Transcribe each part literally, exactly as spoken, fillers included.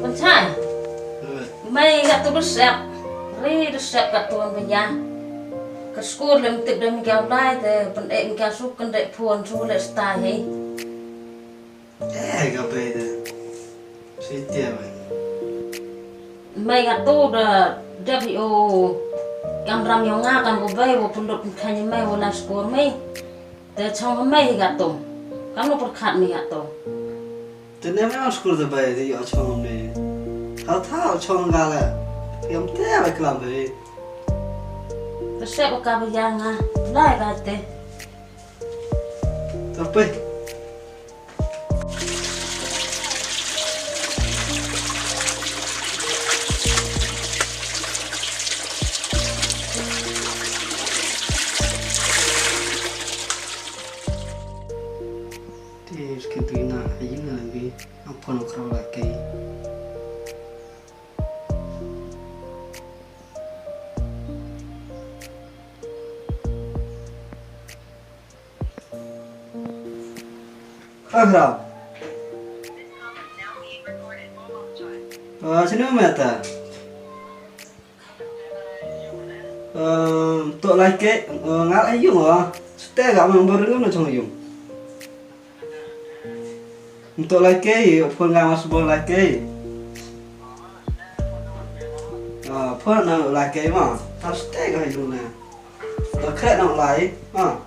Pynshai. Mei katto ba sep. Ri da sep katto ba ïa. Ka skur lem tip da mi ka blai te pyn-, eh, mi ka suk kan dek phone su le stai hei. Eh, ka bei de. Siti ya bai. Mei katto da W O. Kam ram yong nga kam ko bei wo pynlut pynkhani mei wo la skur mei. Te chong mei katto. Kam no pyrkhat mei katto. Te ne mei skur de bai de yo chong mei. Tha tha chong ga le. Yam te bai klam bei. Te sep ka ba ïa nga. Lai ba te. Te pei. Te skip tu ina, ayin na bi, ang phone ko kram la kei. Agra. Ah, sino mata? Ah, to like, ah, ngal ayu ah. Sute ga mang bor ngam na chong yung. To like, phone ga mas bor like. Ah, phone na like ma. Tas te ga yung na. To kre na like. Ah.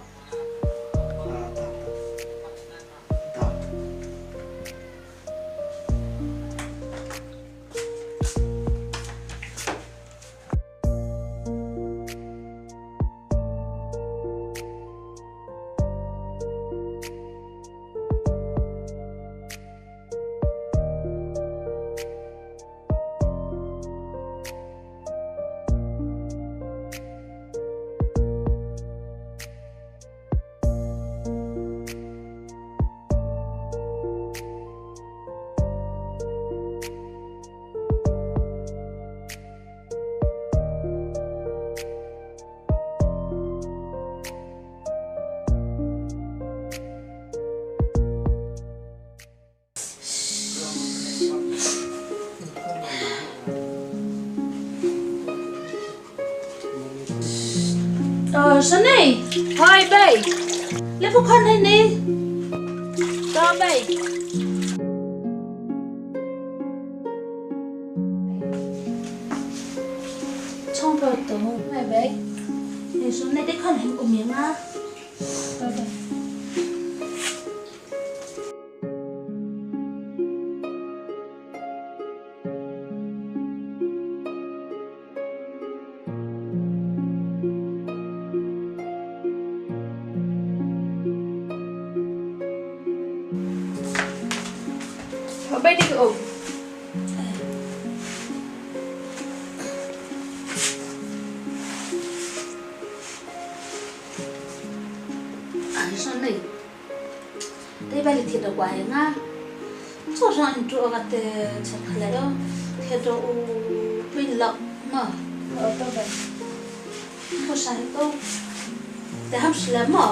Oh, Sani. Hai, bei. Lepo khan hai ni. To, bei. Chong pa to, hai, bei. Ni Sani de khan hai um yang ah. To, bei. Ba bai dik o. Ai, Sani. Te ba li thied da kwai nga. So sa ntu ka te chak le o. Thied da u pin lak ma. O to ba. Ko sa hi ko. Te ham sla ma.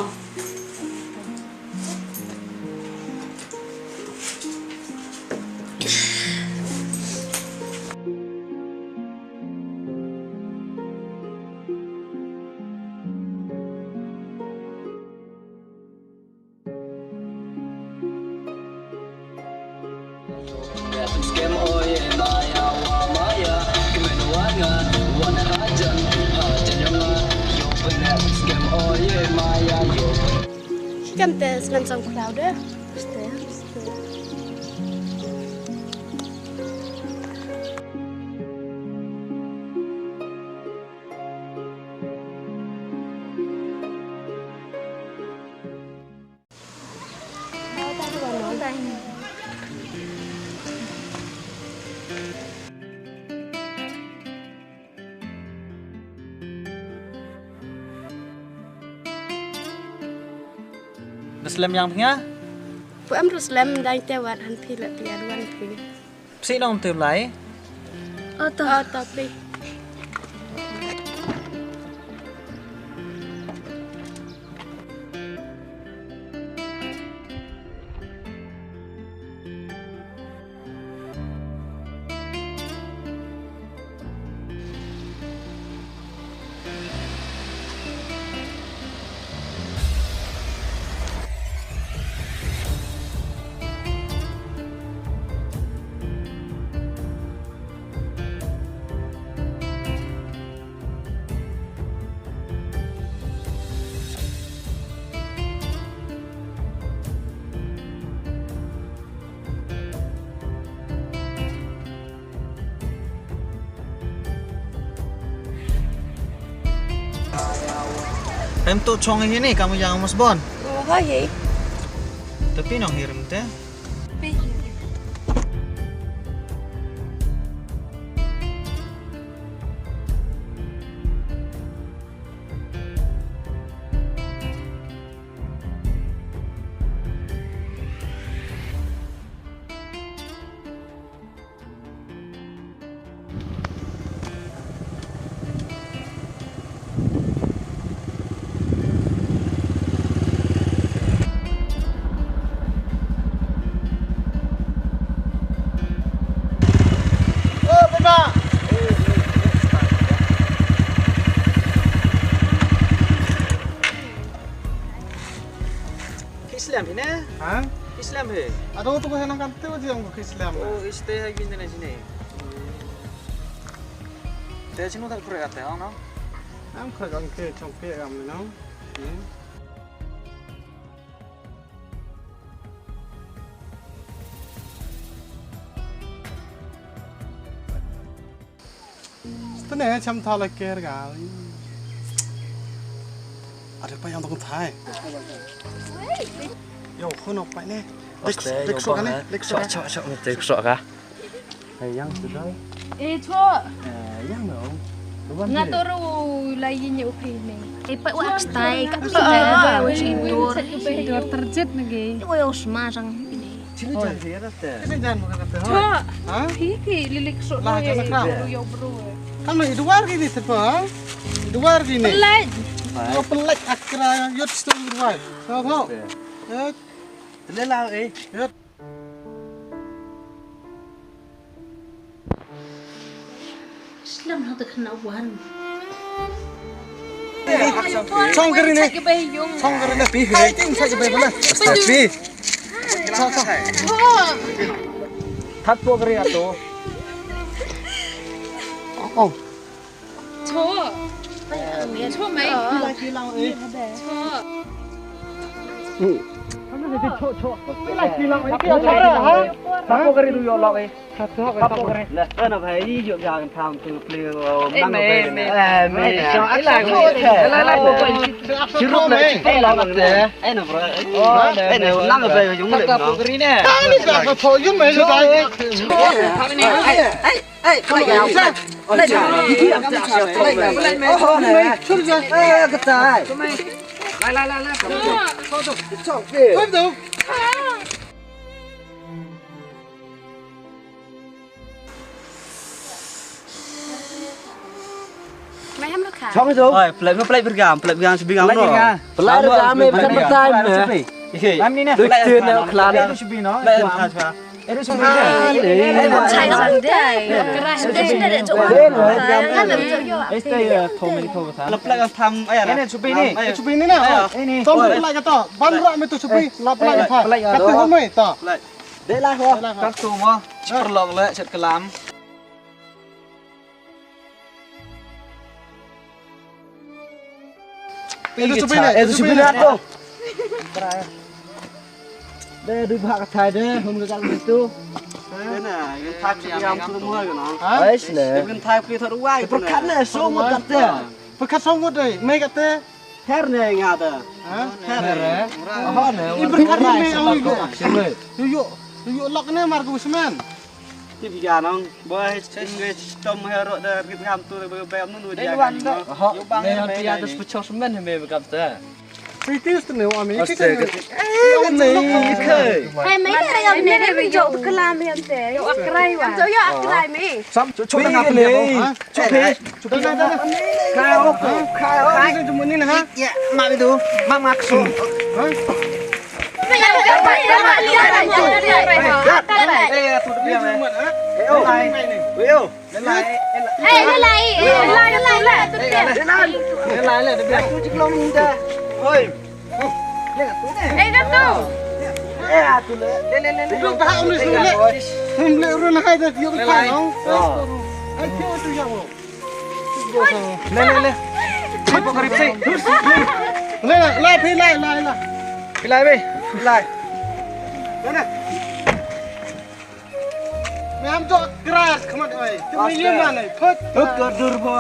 Kan te snem sang crowd eh. Da slem ïa nga? Pu em ru slem dang te wat han phi la phi ar wan phi. Psi nong te Blai? Oto. Oto phi. Em tu chong hi ni kamu yang mas bon. Oh, hai. Tapi nong hirim te. Pi. Ki slem hi ne? Ha? Ki slem hi. Ado tu ko hanang kan tu jong ko ki slem. Oh, iste hai bin ne sini. Te chinu tak kure ate, oh no? Am kure kan ke chong pe gam no. Hmm. Tene cham tha la ker ga. Are pa yang tong thai. Yo, khun ok pa ne. Lek, lek sok ne, lek sok. Sok sok sok, te sok ka. Hey, yang tu dai. Eh, cho. Eh, yang no. Nga to ru la yin ye u phi ne. Eh, pa wa stai ka phi ne. Wa shin dur. Shin dur terjet ne ge. Wa yo sma sang. Chini jan he ya te. Chini jan mo ka te. Cho. Ha? Phi ki lilik sok. La jan ka. Ru yo bru. Kam ni duar ki ni sepa. Duar ki ni. Pelaj. Yo pelaj akra yo sto duar. Ho ho. Eh. Tele la eh. Yo. Slam ha ta khna wan. Chong kari ne. Chong kari ne pi. Hai ting sa bai bala. Pi. Chong chong. That po kari ato. Oh. Cho. Cho mai. Cho. Hey, Chong zo. Oi, plek ma plek bergam, plek bergam sebi gam no. Plek bergam me plek bergam. Am ni ne. Luk tin ne klan. Plek bergam. Pi, eh, tu shubi na tu. De, du bha ka thai de, hum ka kal tu. De na, ngin thak shubi am tu mo ga na. Ha? Ais ne. Ngin thak pi thar wai. Perkat ne, so mo kat te. Perkat so mo de, me kat te. Her ne nga de. Ha? Her ne. Aha ne. I perkat ne, oi go. Yo yo, yo lok ne mar ko semen. Ti biga nong, boy, ngi tom hero da rit ngam tu ba ba mun wi dia kan. Ho, ne ti ya dus pechok semen me me kam ta. Kritis tu ne wa me. Aste. Eh, ne kai. Hai me ne ya ne me jo kelam ya te. Yo akrai wa. Jo yo akrai me. Sam cho cho na ne. Cho pe. Cho pe. Kai o, kai o. Kai tu mun ni na ha. Ya, ma bi tu. Ma ma ksum. Ha? Le, le, le. Phi pok rip si. Le, le, le, phi lai, lai, lai. Phi lai, phi lai. Le, le. Me ham jok grass khmat oi. Te me ye man oi. Phut. Phut ko dur bo.